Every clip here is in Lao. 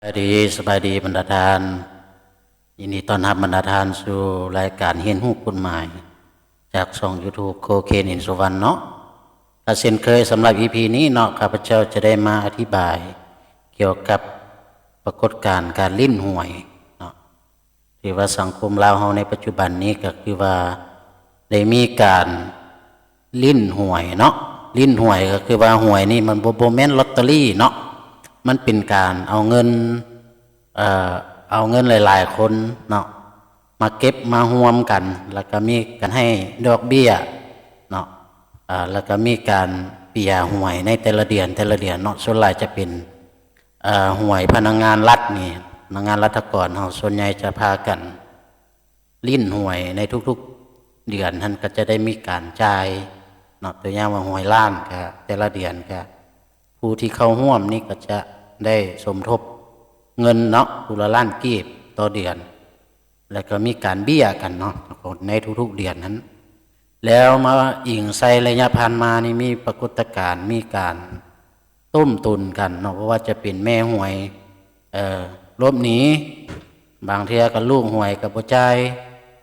ສະບາຍດີ, ສະບາຍດີບັນດາທ່ານ. ຍິນດີຕ້ອນຮັບບັນດາທ່ານສູ່ລາຍການຮຽນຮູ້ກົດໝາຍ ຈາກຊ່ອງ YouTube Cocaine in Suvan ເນາະ. ກະເຊັ່ນເຄີຍ ສຳລັບ ອີພີ ນີ້ເນາະ, ຂ້າພະເຈົ້າຈະໄດ້ມາອະທິບາຍກ່ຽວກັບປາກົດການການຫຼິ້ນຫວຍເນາະ. ຖືວ່າສັງຄົມລາວເຮົາໃນປັດຈຸບັນນີ້ ກໍຄືວ່າໄດ້ມີການຫຼິ້ນຫວຍເນາະ. ຫຼິ້ນຫວຍກໍຄືວ່າຫວຍນີ້ມັນບໍ່ ບໍ່ແມ່ນລອດເຕີຣີເນາະ, ມັນເປັນການເອົາເງິນ ເອີ ເອົາເງິນຫຼາຍໆຄົນເນາະ ມາເກັບມາລວມກັນ ແລ້ວກໍມີການໃຫ້ດອກເບ້ຍເນາະ, ເອີ ແລ້ວກໍມີການເປຍຫວຍໃນແຕ່ລະເດືອນ ແຕ່ລະເດືອນເນາະ. ສ່ວນຫຼາຍຈະເປັນ ເອີ ຫວຍພະນັກງານລັດນີ້, ພະນັກງານລັດຖະກອນເຮົາສ່ວນໃຫຍ່ຈະພາກັນຫຼິ້ນຫວຍໃນທຸກໆເດືອນຫັ້ນ ກໍຈະໄດ້ມີການຈ່າຍເນາະ. ຕົວຢ່າງວ່າຫວຍລ້ານ ກໍແຕ່ລະເດືອນ ກໍຜູ້ທີ່ເຂົ້າຮ່ວມນີ້ກໍຈະໄດ້ສົມທົບເງິນເນາະ ຜູ້ລະລ້ານກີບຕໍ່ເດືອນ ແລ້ວກໍມີການເບ້ຍກັນເນາະ ໃນທຸກໆເດືອນຫັ້ນ. ແລ້ວມາອີງໃສ່ໄລຍະຜ່ານມານີ້ ມີປາກົດຕະການ ມີການຕົ້ມຕຸນກັນເນາະ, ບໍ່ວ່າຈະເປັນແມ່ຫວຍ ເອີ ຫຼົບໜີ, ບາງເທື່ອກໍລູກຫວຍກໍບໍ່ຈ່າຍ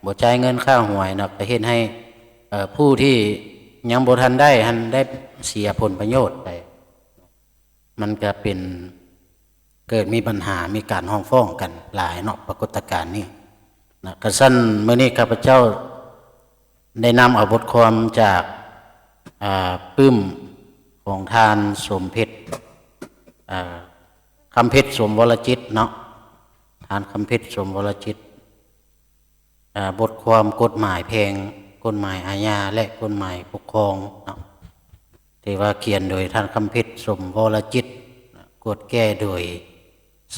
ບໍ່ຈ່າຍເງິນຄ່າຫວຍເນາະ, ກໍເຮັດໃຫ້ ເອີ ຜູ້ທີ່ຍັງບໍ່ທັນໄດ້ຫັ້ນໄດ້ເສຍຜົນປະໂຫຍດໄປ. ມັນກະເປັນ ເກີດມີບັນຫາ ມີການຮ້ອງຟ້ອງກັນຫຼາຍເນາະ ປາກົດຕະການນີ້ນະ. ກະຊັ້ນ ມື້ນີ້ຂ້າພະເຈົ້າໄດ້ນຳເອົາບົດຄວາມຈາກ ອາ ປຶ້ມ ຂອງທ່ານ ສົມເພັດ ອາ ຄຳເພັດ ສົມວໍລະຈິດເນາະ, ທ່ານ ຄຳເພັດ ສົມວໍລະຈິດ ອາ ບົດຄວາມກົດໝາຍແພ່ງ, ກົດໝາຍອາຍາ ແລະ ກົດໝາຍປົກຄອງເນາະ, ທີ່ວ່າຂຽນໂດຍທ່ານ ຄຳເພັດ ສົມວໍລະຈິດ, ກວດແກ້ໂດຍ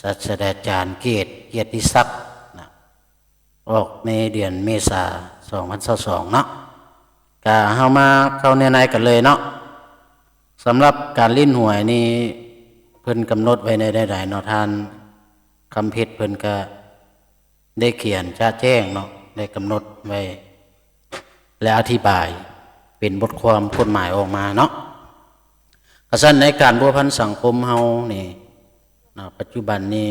ສາດສະດາຈານ ເກດ ກຽດຕິສັກນະ, ອອກໃນເດືອນເມສາ ສອງພັນຊາວສອງເນາະ. ກະເຮົາມາເຂົ້າເນື້ອໃນກັນເລີຍເນາະ. ສຳລັບການຫຼິ້ນຫວຍນີ້ ເພິ່ນກຳນົດໄວ້ແນວໃດເນາະ, ທ່ານ ຄຳເພັດ ເພິ່ນກະ ໄດ້ຂຽນຈະແຈ້ງເນາະ, ໄດ້ກຳນົດໄວ້ ແລະ ອະທິບາຍເປັນບົດຄວາມກົດໝາຍອອກມາເນາະ. ກະຊັ້ນ ໃນການພົວພັນສັງຄົມເຮົານີ້ເນາະ, ປັດຈຸບັນນີ້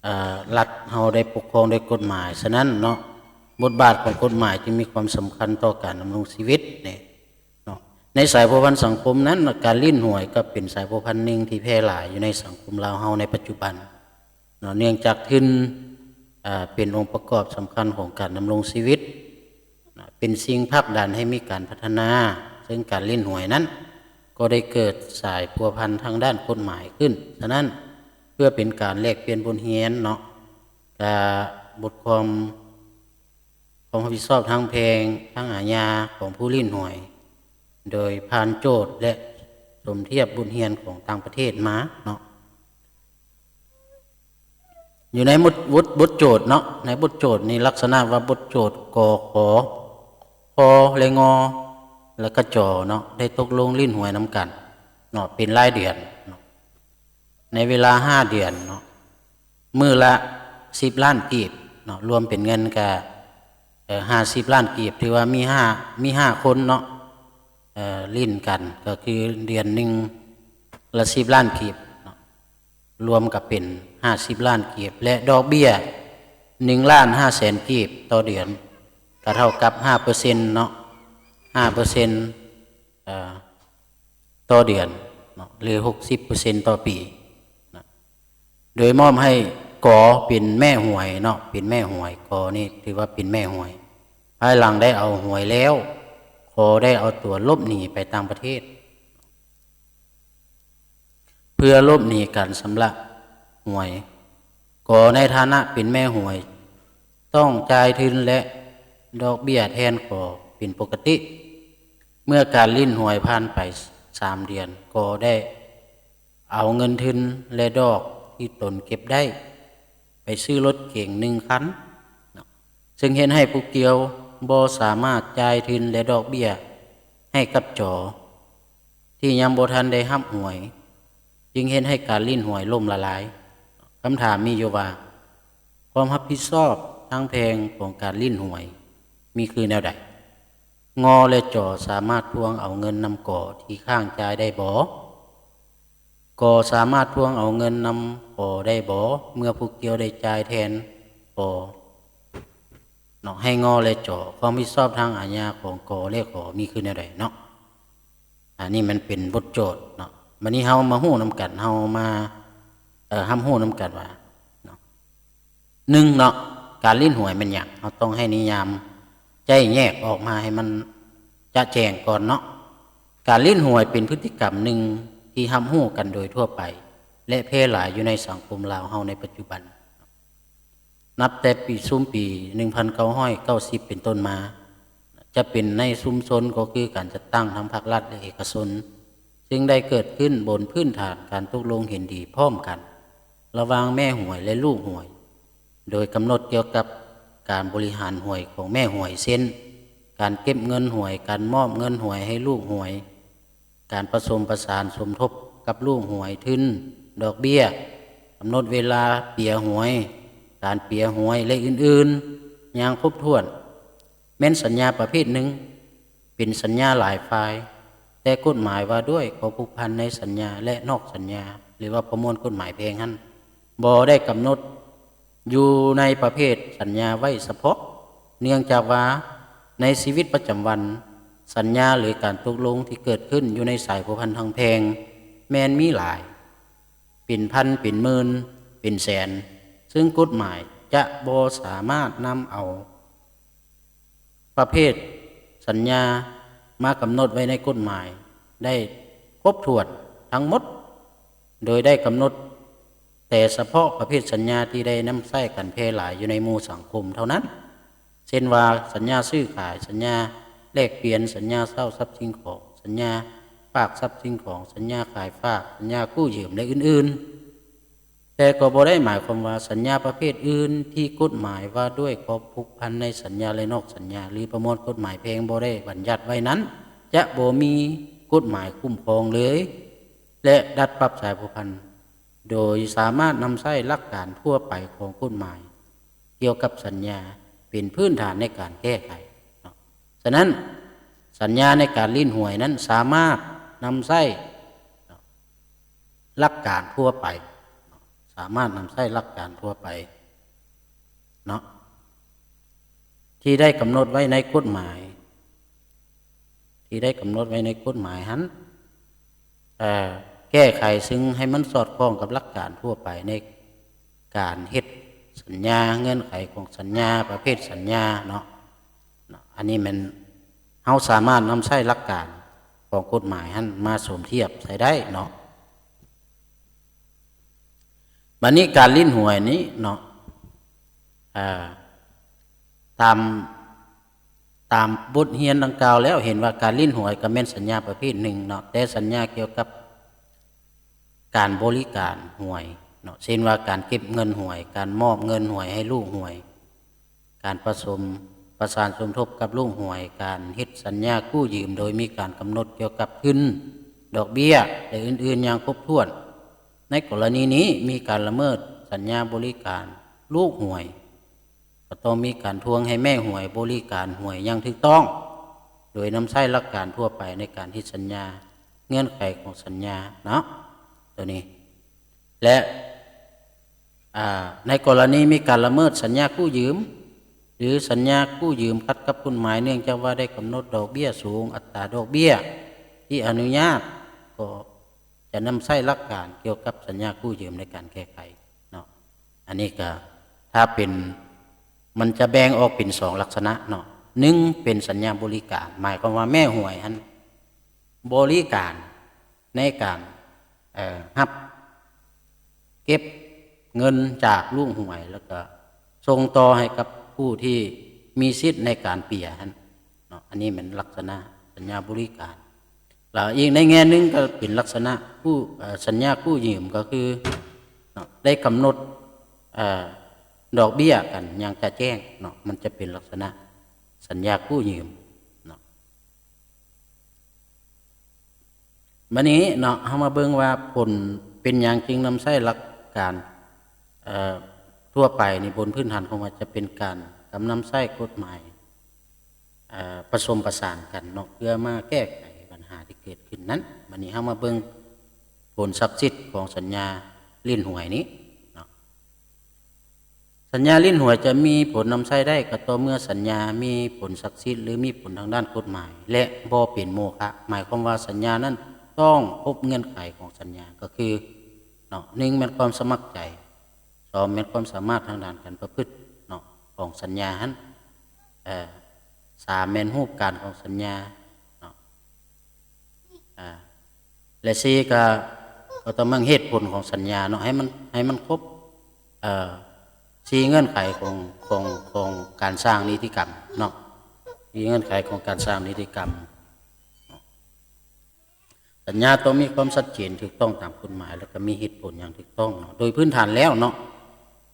ເອີ ລັດເຮົາໄດ້ປົກຄອງດ້ວຍກົດໝາຍ, ສະນັ້ນເນາະ ບົດບາດຂອງກົດໝາຍຈຶ່ງມີຄວາມສຳຄັນຕໍ່ການດຳລົງຊີວິດນີ້ເນາະ. ໃນສາຍພົວພັນສັງຄົມນັ້ນ ການຫຼິ້ນຫວຍກໍເປັນສາຍພົວພັນໜຶ່ງທີ່ແຜ່ຫຼາຍຢູ່ໃນສັງຄົມລາວເຮົາໃນປັດຈຸບັນ ເນາະ, ເນື່ອງຈາກທຶນ ເປັນອົງປະກອບສຳຄັນຂອງການດຳລົງຊີວິດ, ເປັນສິ່ງຜັກດັນໃຫ້ມີການພັດທະນາ, ເຊິ່ງການຫຼິ້ນຫວຍນັ້ນກໍໄດ້ເກີດສາຍພົວພັນທາງດ້ານກົດໝາຍຂຶ້ນ. ສະນັ້ນ ເພື່ອເປັນການແລກປ່ຽນບົດຮຽນເນາະ, ກະບົດຄວາມ ຄວາມຮັບຜິດຊອບທາງແພ່ງ, ທາງອາຍາຂອງຜູ້ຫຼິ້ນຫວຍ ໂດຍຜ່ານໂຈດ ແລະ ສົມທຽບບົດຮຽນຂອງຕ່າງປະເທດມາເນາະ. ຢູ່ໃນບົດ ບົດ ບົດໂຈດເນາະ, ໃນບົດໂຈດນີ້ລັກສະນະວ່າບົດໂຈດ ກ ຂ ຄ ແລະ ງ ແລະ ກະ ຈ ເນາະ ໄດ້ຕົກລົງຫຼິ້ນຫວຍນຳກັນເນາະ ເປັນລາຍເດືອນເນາະ ໃນເວລາຫ້າເດືອນເນາະ ມື້ລະສິບລ້ານກີບເນາະ, ລວມເປັນເງິນກະ ເອີ ຫ້າສິບລ້ານກີບ, ຖືວ່າມີຫ້າ ມີຫ້າຄົນເນາະ ເອີ ຫຼິ້ນກັນ ກໍຄືເດືອນໜຶ່ງລະສິບລ້ານກີບເນາະ, ລວມກໍເປັນຫ້າສິບລ້ານກີບ ແລະ ດອກເບ້ຍໜຶ່ງລ້ານຫ້າແສນກີບຕໍ່ເດືອນ ກໍເທົ່າກັບຫ້າເປີເຊັນເນາະ, ຫ້າເປີເຊັນ ເອີ ຕໍ່ເດືອນເນາະ ຫຼື ຫົກສິບເປີເຊັນຕໍ່ປີນະ, ໂດຍມອບໃຫ້ ກ ເປັນແມ່ຫວຍເນາະ, ເປັນແມ່ຫວຍ, ກ ນີ້ຖືວ່າເປັນແມ່ຫວຍ. ພາຍຫຼັງໄດ້ເອົາຫວຍແລ້ວ ກ ໄດ້ເອົາຕົວຫຼົບໜີໄປຕ່າງປະເທດ ເພື່ອຫຼົບໜີການຊຳລະຫວຍ. ກ ໃນຖານະເປັນແມ່ຫວຍ ຕ້ອງຈ່າຍທຶນ ແລະ ດອກເບ້ຍແທນ ກ ເປັນປົກກະຕິ. ເມື່ອການຫຼິ້ນຫວຍຜ່ານໄປສາມເດືອນ ກ ໄດ້ເອົາເງິນທຶນ ແລະ ດອກທີ່ຕົນເກັບໄດ້ ໄປຊື້ລົດເກັງໜຶ່ງຄັນເນາະ, ເຊິ່ງເຮັດໃຫ້ຜູ້ກ່ຽວບໍ່ສາມາດຈ່າຍທຶນ ແລະ ດອກເບ້ຍໃຫ້ກັບ ຈ ທີ່ຍັງບໍ່ທັນໄດ້ຮັບຫວຍ, ຈຶ່ງເຮັດໃຫ້ການຫຼິ້ນຫວຍລົ້ມລະລາຍ. ຄຳຖາມມີຢູ່ວ່າ ຄວາມຮັບຜິດຊອບທາງແພ່ງຂອງການຫຼິ້ນຫວຍມີຄືແນວໃດ? ງ ແລະ ຈ ສາມາດທວງເອົາເງິນນຳ ກ ທີ່ຄ້າງຈ່າຍໄດ້ບໍ່? ກໍສາມາດທວງເອົາເງິນນຳ ກ ໄດ້ບໍ່ ເມື່ອຜູ້ກ່ຽວໄດ້ຈ່າຍແທນ ກ ເນາະ ໃຫ້ ງ ແລະ ຈ. ຄວາມຮັບຜິດຊອບທາງອາຍາຂອງ ກ ແລະ ຂ ມີຄືແນວໃດເນາະ? ອັນນີ້ມັນເປັນບົດໂຈດເນາະ. ບັດນີ້ເຮົາມາຮູ້ນຳກັນ ເຮົາມາ ເອີ ຮັບຮູ້ນຳກັນວ່າເນາະ ໜຶ່ງເນາະ ການຫຼິ້ນຫວຍແມ່ນຫຍັງ? ເຮົາຕ້ອງໃຫ້ນິຍາມ ແຍກອອກມາໃຫ້ມັນຈະແຈ້ງກ່ອນເນາະ. ການຫຼິ້ນຫວຍເປັນພຶດຕິກຳໜຶ່ງທີ່ຮັບຮູ້ກັນໂດຍທົ່ວໄປ ແລະ ແຜ່ຫຼາຍຢູ່ໃນສັງຄົມລາວເຮົາໃນປັດຈຸບັນ. ນັບແຕ່ປີ ຊຸມປີໜຶ່ງພັນເກົ້າຮ້ອຍເກົ້າສິບເປັນຕົ້ນມາ ຈະເປັນໃນຊຸມຊົນ ກໍຄືການຈັດຕັ້ງທັງພາກລັດ ແລະ ເອກະຊົນ ຊຶ່ງໄດ້ເກີດຂຶ້ນບົນພື້ນຖານການຕົກລົງເຫັນດີພ້ອມກັນ ລະຫວ່າງແມ່ຫວຍ ແລະ ລູກຫວຍ ໂດຍກຳນົດກ່ຽວກັບການບໍລິຫານຫວຍຂອງແມ່ຫວຍ ເຊັ່ນ ການເກັບເງິນຫວຍ, ການມອບເງິນຫວຍໃຫ້ລູກຫວຍ, ການປະສົມປະສານສົມທົບກັບລູກຫວຍ, ທຶນ, ດອກເບ້ຍ, ກຳນົດເວລາເປຍຫວຍ, ການເປຍຫວຍ ແລະ ອື່ນໆ ຢ່າງຄົບຖ້ວນ. ແມ່ນສັນຍາປະເພດໜຶ່ງ ເປັນສັນຍາຫຼາຍຝ່າຍ, ແຕ່ກົດໝາຍວ່າດ້ວຍຂໍ້ຜູກພັນໃນສັນຍາ ແລະ ນອກສັນຍາ ຫຼືວ່າປະມວນກົດໝາຍແພ່ງຫັ້ນ ບໍ່ໄດ້ກຳນົດຢູ່ໃນປະເພດສັນຍາໄວ້ສະເພາະ, ເນື່ອງຈາກວ່າໃນຊີວິດປະຈຳວັນ ສັນຍາ ຫຼື ການຕົກລົງທີ່ເກີດຂຶ້ນຢູ່ໃນສາຍພົວພັນທາງແພ່ງ ແມ່ນມີຫຼາຍ ເປັນພັນ ເປັນໝື່ນ ເປັນແສນ ຊຶ່ງກົດໝາຍຈະບໍ່ສາມາດນຳເອົາ ປະເພດສັນຍາມາກຳນົດໄວ້ໃນກົດໝາຍໄດ້ຄົບຖ້ວນທັງໝົດ, ໂດຍໄດ້ກຳນົດແຕ່ສະເພາະປະເພດສັນຍາທີ່ໄດ້ນຳໃຊ້ກັນແຜ່ຫຼາຍຢູ່ໃນໝູ່ສັງຄົມເທົ່ານັ້ນ, ເຊັ່ນວ່າ ສັນຍາຊື້ຂາຍ, ສັນຍາແລກປ່ຽນ, ສັນຍາເຊົ່າຊັບສິ່ງຂອງ, ສັນຍາຝາກຊັບສິ່ງຂອງ, ສັນຍາຂາຍຝາກ, ສັນຍາກູ້ຢືມ ແລະ ອື່ນໆ. ແຕ່ກໍບໍ່ໄດ້ໝາຍຄວາມວ່າສັນຍາປະເພດອື່ນທີ່ກົດໝາຍວ່າດ້ວຍຂໍ້ຜູກພັນໃນສັນຍາ ແລະ ນອກສັນຍາ ຫຼື ປະມວນກົດໝາຍແພ່ງບໍ່ໄດ້ບັນຍັດໄວ້ນັ້ນ ຈະບໍ່ມີກົດໝາຍຄຸ້ມຄອງເລີຍ ແລະ ດັດປັບສາຍພົວພັນ ໂດຍສາມາດນຳໃຊ້ຫຼັກການທົ່ວໄປຂອງກົດໝາຍກ່ຽວກັບສັນຍາເປັນພື້ນຖານໃນການແກ້ໄຂເນາະ. ສະນັ້ນ ສັນຍາໃນການຫຼິ້ນຫວຍນັ້ນສາມາດນຳໃຊ້ເນາະ ຫຼັກການທົ່ວໄປເນາະ, ສາມາດນຳໃຊ້ຫຼັກການທົ່ວໄປເນາະ ທີ່ໄດ້ກຳນົດໄວ້ໃນກົດໝາຍ ທີ່ໄດ້ກຳນົດໄວ້ໃນກົດໝາຍຫັ້ນ ເອີ ແກ້ໄຂຊຶ່ງໃຫ້ມັນສອດຄ່ອງກັບຫຼັກການທົ່ວໄປໃນການເຮັດສັນຍາ, ເງື່ອນໄຂຂອງສັນຍາ, ປະເພດສັນຍາເນາະ. ເນາະ ອັນນີ້ແມ່ນເຮົາສາມາດນຳໃຊ້ຫຼັກການຂອງກົດໝາຍຫັ້ນມາສົມທຽບໃສ່ໄດ້ເນາະ. ບັດນີ້ການຫຼິ້ນຫວຍນີ້ເນາະ ເອີ ຕາມ ຕາມບົດຮຽນດັ່ງກ່າວແລ້ວ ເຫັນວ່າການຫຼິ້ນຫວຍກໍແມ່ນສັນຍາປະເພດໜຶ່ງເນາະ, ແຕ່ສັນຍາກ່ຽວກັບການບໍລິການຫວຍເນາະ ເຊັ່ນວ່າ ການເກັບເງິນຫວຍ, ການມອບເງິນຫວຍໃຫ້ລູກຫວຍ, ການປະສົມປະສານສົມທົບກັບລູກຫວຍ, ການເຮັດສັນຍາກູ້ຢືມໂດຍມີການກຳນົດກ່ຽວກັບທຶນ, ດອກເບ້ຍ ແລະ ອື່ນໆ ຢ່າງຄົບຖ້ວນ. ໃນກໍລະນີນີ້ມີການລະເມີດສັນຍາບໍລິການລູກຫວຍ, ກໍຕ້ອງມີການທວງໃຫ້ແມ່ຫວຍບໍລິການຫວຍຢ່າງຖືກຕ້ອງ, ໂດຍນຳໃຊ້ຫຼັກການທົ່ວໄປໃນການເຮັດສັນຍາ, ເງື່ອນໄຂຂອງສັນຍາເນາະ ໂຕນີ້ ແລະ ອາ ໃນກໍລະນີມີການລະເມີດສັນຍາກູ້ຢືມ ຫຼື ສັນຍາກູ້ຢືມຂັດກັບກົດໝາຍ ເນື່ອງຈາກວ່າໄດ້ກຳນົດດອກເບ້ຍສູງ, ອັດຕາດອກເບ້ຍທີ່ອະນຸຍາດ, ກໍຈະນຳໃຊ້ຫຼັກການກ່ຽວກັບສັນຍາກູ້ຢືມໃນການແກ້ໄຂເນາະ. ອັນນີ້ກໍຖ້າເປັນ ມັນຈະແບ່ງອອກເປັນສອງລັກສະນະເນາະ, ໜຶ່ງເປັນສັນຍາບໍລິການ ໝາຍຄວາມວ່າແມ່ຫວຍຫັ້ນບໍລິການໃນການ ເອີ ຮັບເກັບເງິນຈາກລູກຫວຍ ແລ້ວກໍສົ່ງຕໍ່ໃຫ້ກັບຜູ້ທີ່ມີສິດໃນການເປຍຫັ້ນເນາະ. ອັນນີ້ແມ່ນລັກສະນະສັນຍາບໍລິການ. ແລ້ວອີກໃນແງ່ໜຶ່ງກໍເປັນລັກສະນະກູ້ ເອີ ສັນຍາກູ້ຢືມ ກໍຄືເນາະ ໄດ້ກຳນົດ ເອີ ດອກເບ້ຍກັນຢ່າງຈະແຈ້ງເນາະ, ມັນຈະເປັນລັກສະນະສັນຍາກູ້ຢືມເນາະ. ບັດນີ້ເນາະ ເຮົາມາເບິ່ງວ່າຜົນເປັນຫຍັງຈຶ່ງນຳໃຊ້ຫຼັກການ ເອີ ທົ່ວໄປນີ້ ບົນພື້ນຖານຂອງວ່າຈະເປັນການກຳນຳໃຊ້ກົດໝາຍ ເອີ ປະສົມປະສານກັນເນາະ ເພື່ອມາແກ້ໄຂບັນຫາທີ່ເກີດຂຶ້ນນັ້ນ. ບັດນີ້ເຮົາມາເບິ່ງ ຜົນສັກສິດຂອງສັນຍາຫຼິ້ນຫວຍນີ້ເນາະ. ສັນຍາຫຼິ້ນຫວຍຈະມີຜົນນຳໃຊ້ໄດ້ກໍຕໍ່ເມື່ອສັນຍາມີຜົນສັກສິດ ຫຼື ມີຜົນທາງດ້ານກົດໝາຍ ແລະ ບໍ່ເປັນໂມຄະ. ໝາຍຄວາມວ່າສັນຍານັ້ນຕ້ອງຄົບເງື່ອນໄຂຂອງສັນຍາ ກໍຄືເນາະ ໜຶ່ງແມ່ນຄວາມສະໝັກໃຈ, ສອງແມ່ນຄວາມສາມາດທາງດ້ານການປະພຶດເນາະ ຂອງສັນຍາຫັ້ນ, ເອີ ສາມແມ່ນຮູບການຂອງສັນຍາເນາະ, ອາ ແລະ ສີ່ກໍ ກໍຕ້ອງເບິ່ງເຫດຜົນຂອງສັນຍາເນາະ ໃຫ້ມັນ ໃຫ້ມັນຄົບ ເອີ ສີ່ເງື່ອນໄຂຂອງ ຂອງ ຂອງການສ້າງນິຕິກຳເນາະ, ສີ່ເງື່ອນໄຂຂອງການສ້າງນິຕິກຳ. ສັນຍາຕ້ອງມີຄວາມຊັດເຈນ ຖືກຕ້ອງຕາມກົດໝາຍ ແລ້ວກໍມີເຫດຜົນຢ່າງຖືກຕ້ອງເນາະ. ໂດຍພື້ນຖານແລ້ວເນາະ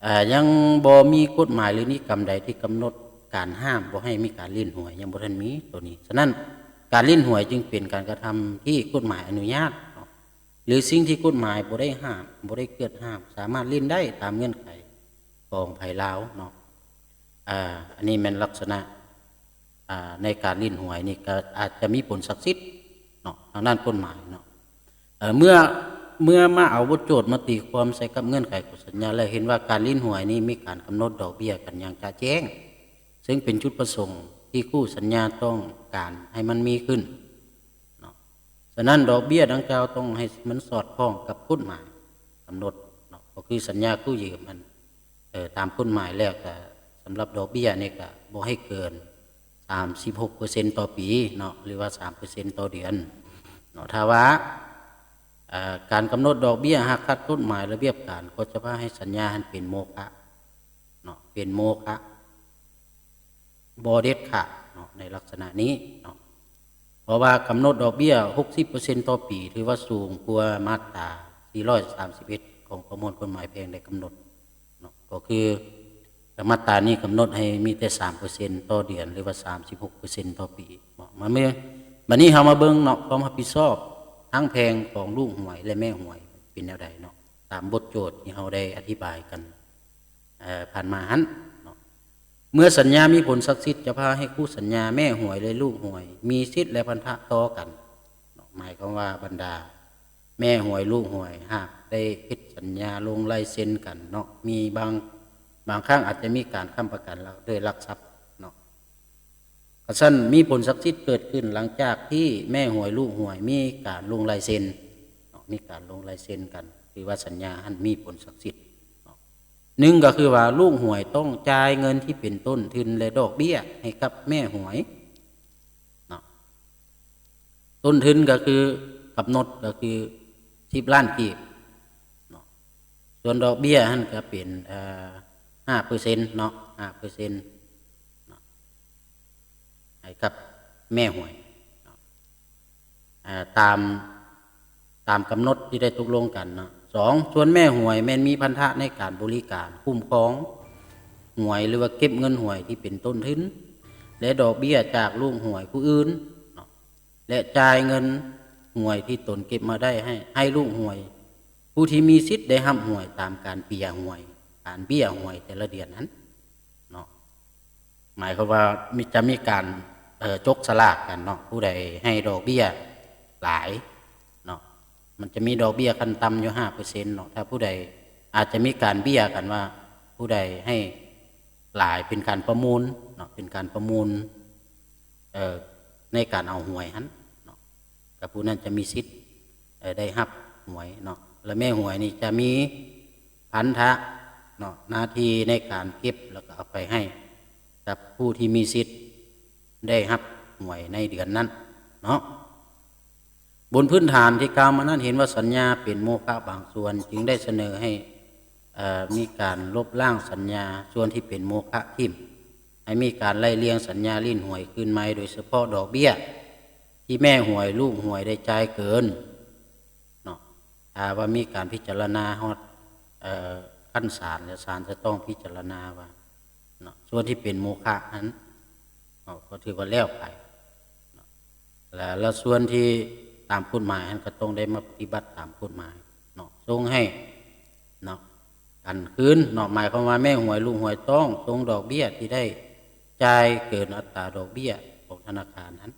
ເອີ ຍັງບໍ່ມີກົດໝາຍ ຫຼື ນິຕິກຳໃດທີ່ກຳນົດການຫ້າມບໍ່ໃຫ້ມີການຫຼິ້ນຫວຍ, ຍັງບໍ່ທັນມີໂຕນີ້. ສະນັ້ນ ການຫຼິ້ນຫວຍຈຶ່ງເປັນການກະທຳທີ່ກົດໝາຍອະນຸຍາດເນາະ ຫຼື ສິ່ງທີ່ກົດໝາຍບໍ່ໄດ້ຫ້າມ, ບໍ່ໄດ້ເກີດຫ້າມ, ສາມາດຫຼິ້ນໄດ້ຕາມເງື່ອນໄຂຂອງໃຜລາວເນາະ. ອາ ອັນນີ້ແມ່ນລັກສະນະ ອາ ໃນການຫຼິ້ນຫວຍນີ້ກໍອາດຈະມີຜົນສັກສິດເນາະ ທາງດ້ານກົດໝາຍເນາະ. ເອີ ເມື່ອ ເມື່ອມາເອົາບົດໂຈດມາຕີຄວາມໃສ່ກັບເງື່ອນໄຂຂອງສັນຍາ ແລ້ວເຫັນວ່າການຫຼິ້ນຫວຍນີ້ມີການກຳນົດດອກເບ້ຍກັນຢ່າງຈະແຈ້ງ, ເຊິ່ງເປັນຈຸດປະສົງທີ່ຄູ່ສັນຍາຕ້ອງການໃຫ້ມັນມີຂຶ້ນເນາະ. ສະນັ້ນ ດອກເບ້ຍດັ່ງກ່າວຕ້ອງໃຫ້ມັນສອດຄ່ອງກັບກົດໝາຍກຳນົດເນາະ, ກໍຄືສັນຍາກູ້ຢືມຫັ້ນ ເອີ ຕາມກົດໝາຍແລ້ວກະ ສຳລັບດອກເບ້ຍນີ້ກະບໍ່ໃຫ້ເກີນສາມສິບຫົກເປີເຊັນຕໍ່ປີເນາະ ຫຼືວ່າສາມເປີເຊັນຕໍ່ເດືອນເນາະ. ຖ້າວ່າ ເອີ ການກຳນົດດອກເບ້ຍຫາກຂັດກົດໝາຍລະບຽບການ ກໍຈະພາໃຫ້ສັນຍາຫັ້ນເປັນໂມຄະເນາະ, ເປັນໂມຄະ ບໍ່ເດັດຂາດເນາະ ໃນລັກສະນະນີ້ເນາະ. ເພາະວ່າກຳນົດດອກເບ້ຍຫົກສິບເປີເຊັນຕໍ່ປີ ຖືວ່າສູງກວ່າມາດຕາສີ່ຮ້ອຍສາມສິບເອັດຂອງປະມວນກົດໝາຍແພ່ງໄດ້ກຳນົດເນາະ, ກໍຄືມາດຕານີ້ກຳນົດໃຫ້ມີແຕ່ສາມເປີເຊັນຕໍ່ເດືອນ ຫຼືວ່າສາມສິບຫົກເປີເຊັນຕໍ່ປີເນາະ. ມາເມື່ອ ບັດນີ້ເຮົາມາເບິ່ງເນາະ ຄວາມຮັບຜິດຊອບທາງແພ່ງຂອງລູກຫວຍ ແລະ ແມ່ຫວຍເປັນແນວໃດເນາະ ຕາມບົດໂຈດທີ່ເຮົາໄດ້ອະທິບາຍກັນ ເອີ ຜ່ານມາຫັ້ນເນາະ. ເມື່ອສັນຍາມີຜົນສັກສິດ ຈະພາໃຫ້ຄູ່ສັນຍາ ແມ່ຫວຍ ແລະ ລູກຫວຍ ມີສິດ ແລະ ພັນທະຕໍ່ກັນເນາະ. ໝາຍຄວາມວ່າບັນດາແມ່ຫວຍ ລູກຫວຍ ຫາກໄດ້ເຮັດສັນຍາລົງລາຍເຊັນກັນເນາະ, ມີບາງ ບາງຄັ້ງອາດຈະມີການຄ້ຳປະກັນ ແລະ ດ້ວຍຫຼັກຊັບເນາະ. ຄັນຊັ້ນ ມີຜົນສັກສິດເກີດຂຶ້ນຫຼັງຈາກທີ່ແມ່ຫວຍ ລູກຫວຍ ມີການລົງລາຍເຊັນເນາະ, ມີການລົງລາຍເຊັນກັນ ຖືວ່າສັນຍາຫັ້ນມີຜົນສັກສິດເນາະ. ໜຶ່ງກໍຄືວ່າລູກຫວຍຕ້ອງຈ່າຍເງິນທີ່ເປັນຕົ້ນທຶນ ແລະ ດອກເບ້ຍໃຫ້ກັບແມ່ຫວຍເນາະ. ຕົ້ນທຶນກໍຄືກຳນົດກໍຄືສິບລ້ານກີບເນາະ, ສ່ວນດອກເບ້ຍຫັ້ນກໍເປັນ ເອີ ຫ້າເປີເຊັນເນາະ, ຫ້າເປີເຊັນເນາະ ໃຫ້ກັບແມ່ຫວຍເນາະ ເອີ ຕາມ ຕາມກຳນົດທີ່ໄດ້ຕົກລົງກັນເນາະ. ສອງ ສ່ວນແມ່ຫວຍແມ່ນມີພັນທະໃນການບໍລິການຄຸ້ມຄອງຫວຍ ຫຼືວ່າເກັບເງິນຫວຍທີ່ເປັນຕົ້ນທຶນ ແລະ ດອກເບ້ຍຈາກລູກຫວຍຜູ້ອື່ນເນາະ ແລະ ຈ່າຍເງິນຫວຍທີ່ຕົນເກັບມາໄດ້ໃຫ້ ໃຫ້ລູກຫວຍຜູ້ທີ່ມີສິດໄດ້ຮັບຫວຍຕາມການເບ້ຍຫວຍ ການເບ້ຍຫວຍແຕ່ລະເດືອນນັ້ນເນາະ. ໝາຍຄວາມວ່າມີ ຈະມີການ ເອີ ຈົກສະຫຼາກກັນເນາະ, ຜູ້ໃດໃຫ້ດອກເບ້ຍຫຼາຍເນາະ ມັນຈະມີດອກເບ້ຍຂັ້ນຕ່ຳຢູ່ຫ້າເປີເຊັນເນາະ. ຖ້າຜູ້ໃດ ອາດຈະມີການເບ້ຍກັນວ່າ ຜູ້ໃດໃຫ້ຫຼາຍ ເປັນການປະມູນເນາະ, ເປັນການປະມູນ ເອີ ໃນການເອົາຫວຍຫັ້ນເນາະ, ກໍຜູ້ນັ້ນຈະມີສິດ ເອີ ໄດ້ຮັບຫວຍເນາະ. ແລະ ແມ່ຫວຍນີ້ຈະມີພັນທະເນາະ ໜ້າທີ່ໃນການເກັບ ແລ້ວກໍເອົາໄປໃຫ້ກັບຜູ້ທີ່ມີສິດໄດ້ຮັບຫວຍໃນເດືອນນັ້ນເນາະ. ບົນພື້ນຖານທີ່ກ່າວມານັ້ນ ເຫັນວ່າສັນຍາເປັນໂມຄະບາງສ່ວນ ຈຶ່ງໄດ້ສະເໜີໃຫ້ ເອີ ມີການລົບລ້າງສັນຍາສ່ວນທີ່ເປັນໂມຄະຖິ້ມ, ໃຫ້ມີການໄລ່ລຽງສັນຍາຫຼິ້ນຫວຍຄືນໃໝ່ ໂດຍສະເພາະດອກເບ້ຍທີ່ແມ່ຫວຍ ລູກຫວຍໄດ້ຈ່າຍເກີນເນາະ. ຖ້າວ່າມີການພິຈາລະນາຮອດ ເອີ ຂັ້ນສານ ແລະ ສານຈະຕ້ອງພິຈາລະນາວ່າເນາະ ສ່ວນທີ່ເປັນໂມຄະນັ້ນເນາະ ກໍຖືວ່າແລ້ວໄປເນາະ. ແລະ ແລະ ສ່ວນທີ່ຕາມກົດໝາຍຫັ້ນ ກໍຕ້ອງໄດ້ມາປະຕິບັດຕາມກົດໝາຍເນາະ, ສົ່ງໃຫ້ເນາະ ກັນຄືນເນາະ. ໝາຍຄວາມວ່າແມ່ຫວຍ ລູກຫວຍ ຕ້ອງສົ່ງດອກເບ້ຍທີ່ໄດ້ຈ່າຍເກີນອັດຕາດອກເບ້ຍຂອງທະນາຄານຫັ້ນ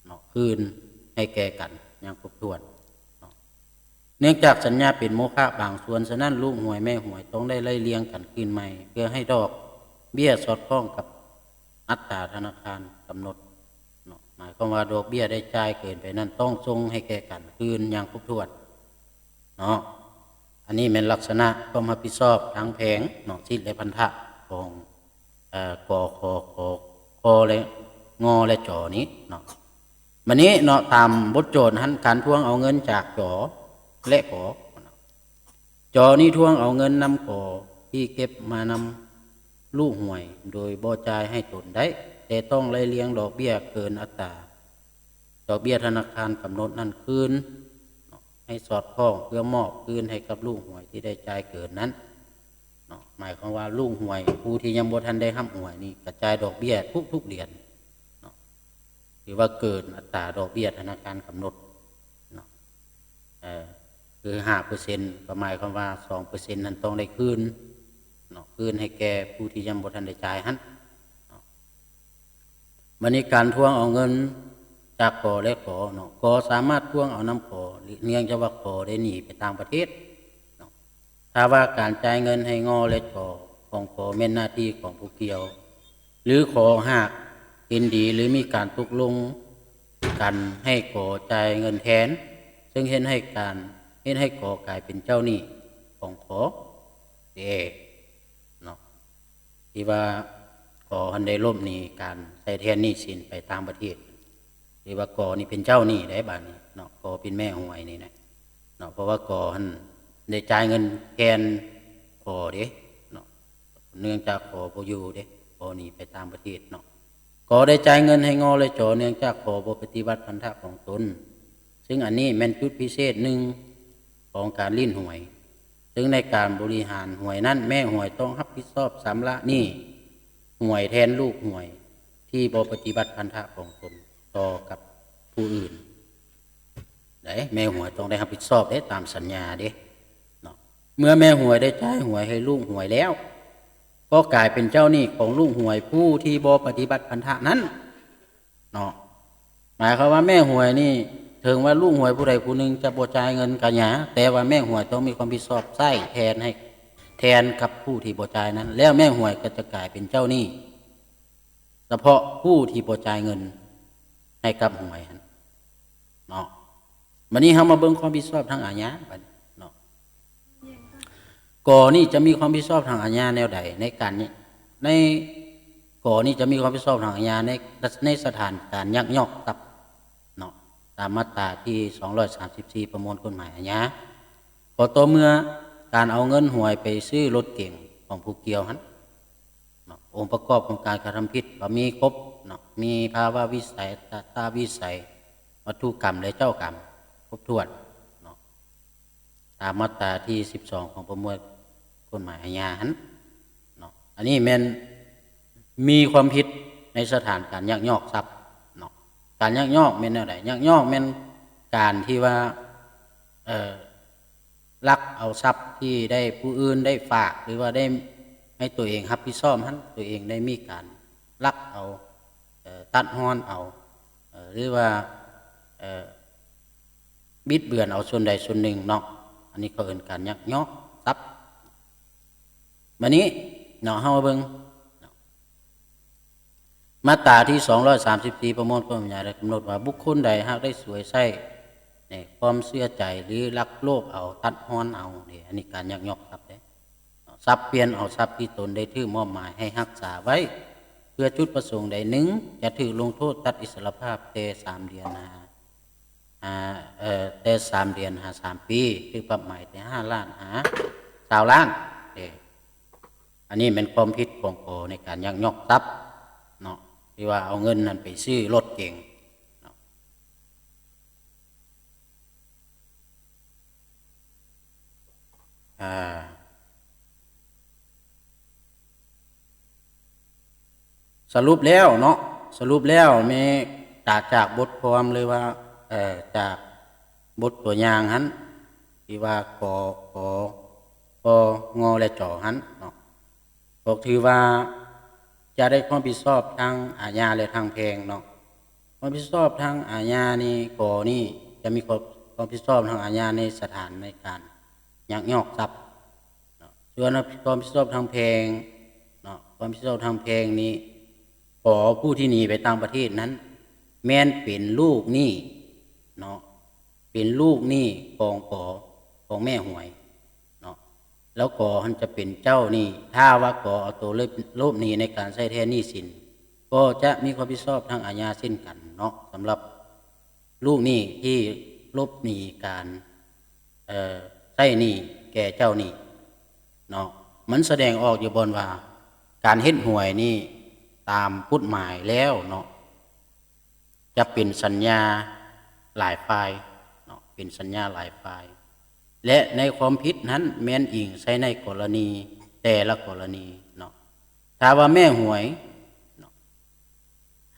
ເນາະ ຄືນໃຫ້ແກ່ກັນຢ່າງຄົບຖ້ວນເນາະ. ເນື່ອງຈາກສັນຍາເປັນໂມຄະບາງສ່ວນ, ສະນັ້ນລູກຫວຍແມ່ຫວຍຕ້ອງໄດ້ໄລ່ລຽງກັນຄືນໃໝ່ ເພື່ອໃຫ້ດອກເບ້ຍສອດຄ່ອງກັບອັດຕາທະນາຄານກຳນົດເນາະ. ໝາຍຄວາມວ່າດອກເບ້ຍໄດ້ຈ່າຍເກີນໄປນັ້ນ ຕ້ອງສົ່ງໃຫ້ແກ່ກັນຄືນຢ່າງຄົບຖ້ວນເນາະ. ອັນນີ້ແມ່ນລັກສະນະຄວາມຮັບຜິດຊອບທາງແພ່ງເນາະ, ສິດ ແລະ ພັນທະຂອງ ເອີ ກ ຂ ຂ ຄ ແລະ ງ ແລະ ຈ ນີ້ເນາະ. ບັດນີ້ເນາະ ຕາມບົດໂຈດຫັ້ນ ການທວງເອົາເງິນຈາກ ຈ ແລະ ກ ຈ ນີ້ທວງເອົາເງິນນຳ ກ ທີ່ເກັບມານຳລູກຫວຍໂດຍບໍ່ຈ່າຍໃຫ້ຕົນໄດ້, ແຕ່ຕ້ອງໄລ່ລຽງດອກເບ້ຍເກີນອັດຕາດອກເບ້ຍທະນາຄານກຳນົດນັ້ນຄືນເນາະ ໃຫ້ສອດຄ່ອງ ເພື່ອມອບຄືນໃຫ້ກັບລູກຫວຍທີ່ໄດ້ຈ່າຍເກີນນັ້ນເນາະ. ໝາຍຄວາມວ່າລູກຫວຍຜູ້ທີ່ຍັງບໍ່ທັນໄດ້ຮັບຫວຍນີ້ ກະຈ່າຍດອກເບ້ຍທຸກໆເດືອນເນາະ ຫຼືວ່າເກີນອັດຕາດອກເບ້ຍທະນາຄານກຳນົດເນາະ ເອີ ຄື ຫ້າເປີເຊັນ ກໍໝາຍຄວາມວ່າ ສອງເປີເຊັນນັ້ນຕ້ອງໄດ້ຄືນເນາະ ຄືນໃຫ້ແກ່ຜູ້ທີ່ຍັງບໍ່ທັນໄດ້ຈ່າຍຫັ້ນເນາະ. ບັດນີ້ການທວງເອົາເງິນຈາກ ກ ແລະ ຂ ເນາະ, ກ ສາມາດທວງເອົານຳ ຂ ເນື່ອງຈາກວ່າ ຂ ໄດ້ໜີໄປຕ່າງປະເທດເນາະ. ຖ້າວ່າການຈ່າຍເງິນໃຫ້ ງ ແລະ ຈ ຂອງ ຂ ແມ່ນໜ້າທີ່ຂອງຜູ້ກ່ຽວ ຫຼື ຂ ຫາກເຫັນດີ ຫຼື ມີການຕົກລົງກັນໃຫ້ ກ ຈ່າຍເງິນແທນ, ເຊິ່ງເຮັດໃຫ້ການ ເຮັດໃຫ້ ກ ກາຍເປັນເຈົ້າໜີ້ຂອງ ຂ ເອ ເນາະ ທີ່ວ່າ ກ ຫັ້ນໄດ້ຫຼົບໜີການໃຊ້ແທນໜີ້ສິນໄປຕ່າງປະເທດ ທີ່ວ່າ ກ ນີ້ເປັນເຈົ້າໜີ້ໄດ໋ບາດນີ້ເນາະ, ກ ເປັນແມ່ຫວຍນີ້ນະເນາະ. ເພາະວ່າ ກ ຫັ້ນໄດ້ຈ່າຍເງິນແທນ ຂ ເດ້ເນາະ, ເນື່ອງຈາກ ຂ ບໍ່ຢູ່ເດ້, ຂ ໜີໄປຕ່າງປະເທດເນາະ. ກ ໄດ້ຈ່າຍເງິນໃຫ້ ງ ແລະ ຈ ເນື່ອງຈາກ ຂ ບໍ່ປະຕິບັດພັນທະຂອງຕົນ, ເຊິ່ງອັນນີ້ແມ່ນຈຸດພິເສດໜຶ່ງຂອງການຫຼິ້ນຫວຍ. ເຊິ່ງໃນການບໍລິຫານຫວຍນັ້ນ ແມ່ຫວຍຕ້ອງຮັບຜິດຊອບຊຳລະໜີ້ຫວຍແທນລູກຫວຍທີ່ບໍ່ປະຕິບັດພັນທະຂອງຕົນຕໍ່ກັບຜູ້ອື່ນໄດ໋. ແມ່ຫວຍຕ້ອງໄດ້ຮັບຜິດຊອບເດ້ ຕາມສັນຍາເດ້ເນາະ. ເມື່ອແມ່ຫວຍໄດ້ຈ່າຍຫວຍໃຫ້ລູກຫວຍແລ້ວ ກໍກາຍເປັນເຈົ້າໜີ້ຂອງລູກຫວຍຜູ້ທີ່ບໍ່ປະຕິບັດພັນທະນັ້ນເນາະ. ໝາຍຄວາມວ່າແມ່ຫວຍນີ້ ເຖິງວ່າລູກຫວຍຜູ້ໃດຜູ້ໜຶ່ງຈະບໍ່ຈ່າຍເງິນກະຫຍັງ, ແຕ່ວ່າແມ່ຫວຍຕ້ອງມີຄວາມຜິດຊອບໃຊ້ແທນໃຫ້ ແທນກັບຜູ້ທີ່ບໍ່ຈ່າຍນັ້ນ, ແລ້ວແມ່ຫວຍກໍຈະກາຍເປັນເຈົ້າໜີ້ສະເພາະຜູ້ທີ່ບໍ່ຈ່າຍເງິນໃຫ້ກັບຫວຍຫັ້ນເນາະ. ບັດນີ້ເຮົາມາເບິ່ງຄວາມຜິດຊອບທາງອາຍາບັດນີ້ເນາະ. ກ ນີ້ຈະມີຄວາມຜິດຊອບທາງອາຍາແນວໃດ ໃນການ ໃນ ກ ນີ້ຈະມີຄວາມຜິດຊອບທາງອາຍາໃນ ໃນສະຖານການຍັກຍອກຊັບເນາະ, ຕາມມາດຕາທີສອງຮ້ອຍສາມສິບສີ່ ປະມວນກົດໝາຍອາຍາ. ກໍຕໍ່ເມື່ອການເອົາເງິນຫວຍໄປຊື້ລົດເກັງຂອງຜູ້ກ່ຽວຫັ້ນເນາະ, ອົງປະກອບຂອງການກະທຳຜິດກໍມີຄົບເນາະ, ມີພາວະວິໄສ, ຕະຕະວິໄສ, ວັດຖຸກຳ ແລະ ເຈົ້າກຳຄົບຖ້ວນເນາະ. ຕາມມາດຕາທີສິບສອງຂອງປະມວນກົດໝາຍອາຍາຫັ້ນເນາະ. ອັນນີ້ແມ່ນມີຄວາມຜິດໃນສະຖານການຍັກຍອກຊັບເນາະ. ການຍັກຍອກແມ່ນແນວໃດ? ຍັກຍອກແມ່ນການທີ່ວ່າ ເອີ ລັກເອົາຊັບທີ່ໄດ້ຜູ້ອື່ນໄດ້ຝາກ ຫຼືວ່າໄດ້ໃຫ້ຕົວເອງຮັບຜິດຊອບຫັ້ນ ຕົວເອງໄດ້ມີການລັກເອົາ, ເອີ ຕັດຮອນເອົາ, ເອີ ຫຼືວ່າ ເອີ ບິດເບືອນເອົາສ່ວນໃດສ່ວນໜຶ່ງເນາະ. ອັນນີ້ເຂົາເອີ້ນການຍັກຍອກຊັບ. ບັດນີ້ເນາະ ເຮົາມາເບິ່ງເນາະ ມາດຕາທີສອງຮ້ອຍສາມສິບສີ່ ປະມວນກົດໝາຍອາຍາ ໄດ້ກຳນົດວ່າ ບຸກຄົນໃດຫາກໄດ້ສວຍໃຊ້ໃນຄວາມເຊື່ອໃຈ ຫຼື ລັກໂລບເອົາ, ຕັດຮອນເອົາເດ້, ອັນນີ້ການຍັກຍອກຊັບເດ້. ສັບປ່ຽນເອົາຊັບທີ່ຕົນໄດ້ຖືກມອບໝາຍໃຫ້ຮັກສາໄວ້ເພື່ອຈຸດປະສົງໃດໜຶ່ງ ຈະຖືກລົງໂທດຕັດອິດສະລະພາບແຕ່ສາມເດືອນຫາ ຫາ ເອີ ແຕ່ສາມເດືອນຫາສາມປີ, ຖືກປັບໃໝແຕ່ຫ້າລ້ານຫາຊາວລ້ານເດ້. ອັນນີ້ແມ່ນຄວາມຜິດຂອງ ກ ໃນການຍັກຍອກຊັບເນາະ ທີ່ວ່າເອົາເງິນນັ້ນໄປຊື້ລົດເກັງເນາະ. ອາ ສະຫຼຸບແລ້ວເນາະ, ສະຫຼຸບແລ້ວແມ່ນຈາກ ຈາກບົດຄວາມ ຫຼືວ່າ ເອີ ຈາກບົດຕົວຢ່າງຫັ້ນ ທີ່ວ່າ ກ ຂ ກ ງ ແລະ ຈ ຫັ້ນເນາະ ກໍຖືວ່າຈະໄດ້ຄວາມຜິດຊອບທາງອາຍາ ແລະ ທາງແພ່ງເນາະ. ຄວາມຜິດຊອບທາງອາຍານີ້ ກ ນີ້ຈະມີຄວາມ ຄວາມຜິດຊອບທາງອາຍາໃນສະຖານໃນການຍັກຍອກຊັບເນາະ. ສ່ວນຄວາມຜິດຊອບທາງແພ່ງເນາະ, ຄວາມຜິດຊອບທາງແພ່ງນີ້ ຂໍຜູ້ທີ່ໜີໄປຕ່າງປະເທດນັ້ນ ແມ່ນເປັນລູກໜີ້ເນາະ, ເປັນລູກໜີ້ຂອງ ຂ ຂອງແມ່ຫວຍເນາະ, ແລ້ວກໍຫັ້ນຈະເປັນເຈົ້າໜີ້. ຖ້າວ່າ ກ ເອົາໂຕລົບໜີໃນການໃຊ້ແທນໜີ້ສິນ ກໍຈະມີຄວາມຜິດຊອບທາງອາຍາເຊັ່ນກັນເນາະ. ສຳລັບລູກໜີ້ທີ່ລົບໜີການ ເອີ ໃຊ້ໜີ້ແກ່ເຈົ້າໜີ້ເນາະ, ມັນສະແດງອອກຢູ່ບ່ອນວ່າ ການເຮັດຫວຍນີ້ຕາມກົດໝາຍແລ້ວເນາະ ຈະເປັນສັນຍາຫຼາຍຝ່າຍເນາະ, ເປັນສັນຍາຫຼາຍຝ່າຍ ແລະ ໃນຄວາມຜິດນັ້ນແມ່ນອີງໃສ່ໃນກໍລະນີແຕ່ລະກໍລະນີເນາະ. ຖ້າວ່າແມ່ຫວຍເນາະ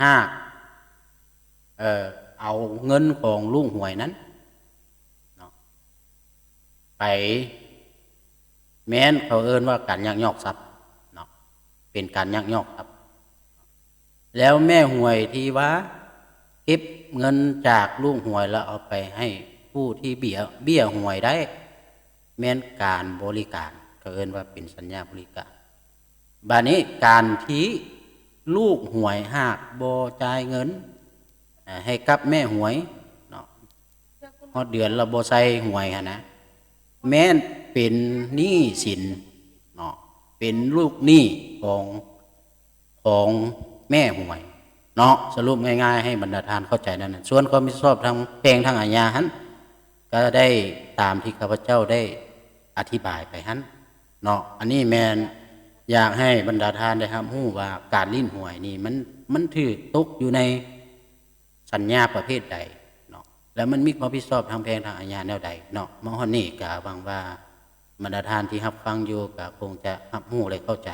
ຫາກ ເອີ ເອົາເງິນຂອງລູກຫວຍນັ້ນເນາະ ໄປ ແມ່ນເຂົາເອີ້ນວ່າການຍັກຍອກຊັບເນາະ, ເປັນການຍັກຍອກຊັບ. ແລ້ວແມ່ຫວຍທີ່ວ່າເກັບເງິນຈາກລູກຫວຍ ແລ້ວເອົາໄປໃຫ້ຜູ້ທີ່ເບ້ຍ ເບ້ຍຫວຍໄດ້ ແມ່ນການບໍລິການ, ເຂົາເອີ້ນວ່າເປັນສັນຍາບໍລິການ. ບາດນີ້ການທີ່ລູກຫວຍຫາກບໍ່ຈ່າຍເງິນ ເອີ ໃຫ້ກັບແມ່ຫວຍເນາະ, ຮອດເດືອນແລ້ວບໍ່ໃສ່ຫວຍຫັ້ນນະ ແມ່ນເປັນໜີ້ສິນເນາະ, ເປັນລູກໜີ້ຂອງ ຂອງແມ່ຫວຍເນາະ. ສະຫຼຸບງ່າຍໆໃຫ້ບັນດາທ່ານເຂົ້າໃຈນັ້ນນະ. ສ່ວນຄວາມຜິດຊອບທາງແພ່ງທາງອາຍາຫັ້ນ ກໍໄດ້ຕາມທີ່ຂ້າພະເຈົ້າໄດ້ອະທິບາຍໄປຫັ້ນເນາະ. ອັນນີ້ແມ່ນຢາກໃຫ້ບັນດາທ່ານໄດ້ຮັບຮູ້ວ່າ ການຫຼິ້ນຫວຍນີ້ ມັນ ມັນຖືກຕົກຢູ່ໃນ ສັນຍາປະເພດໃດເນາະ ແລະ ມັນມີຄວາມຜິດຊອບທາງແພ່ງທາງອາຍາແນວໃດເນາະ. ມາຮອດນີ້ກະຫວັງວ່າບັນດາທ່ານທີ່ຮັບຟັງຢູ່ກະຄົງຈະຮັບຮູ້ ແລະ ເຂົ້າໃຈ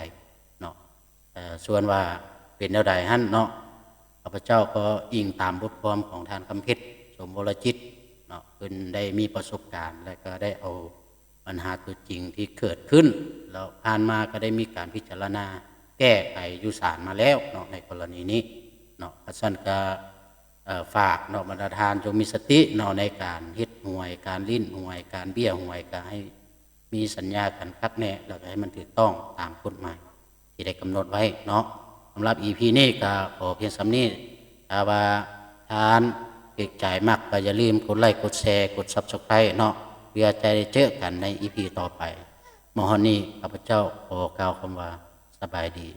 ເນາະ. ເອີ ສ່ວນວ່າເປັນແນວໃດຫັ້ນເນາະ, ຂ້າພະເຈົ້າກໍອີງຕາມບົດຄວາມຂອງທ່ານຄຳເພັດ ສົມວໍລະຈິດເນາະ, ເພິ່ນໄດ້ມີປະສົບການ ແລະ ກໍໄດ້ເອົາ ບັນຫາຕົວຈິງທີ່ເກີດຂຶ້ນ ແລ້ວຜ່ານມາກໍໄດ້ມີການພິຈາລະນາແກ້ໄຂຢູ່ສານມາແລ້ວເນາະ ໃນກໍລະນີນີ້ເນາະ. ຄັນຊັ້ນກໍ ເອີ ຝາກເນາະ ບັນດາທ່ານຈົ່ງມີສະຕິເນາະ ໃນການເຮັດຫວຍ ການຫຼິ້ນຫວຍ ການເບ້ຍຫວຍ ກໍໃຫ້ມີສັນຍາກັນຄັກແນ່ ແລ້ວກໍໃຫ້ມັນຖືກຕ້ອງຕາມກົດໝາຍ ທີ່ໄດ້ກຳນົດໄວ້ເນາະ. ສຳລັບອີພີນີ້ກໍຂໍພຽງສ່ຳນີ້. ຖ້າວ່າທ່ານຖືກໃຈມັກ ກໍຢ່າລືມກົດໄລ ກົດແຊ ກົດ Subscribe ເນາະ ເພື່ອຈະໄດ້ເຈີກັນໃນອີພີຕໍ່ໄປ. ມາຮອດນີ້ ຂ້າພະເຈົ້າຂໍກ່າວຄຳວ່າ ສະບາຍດີ.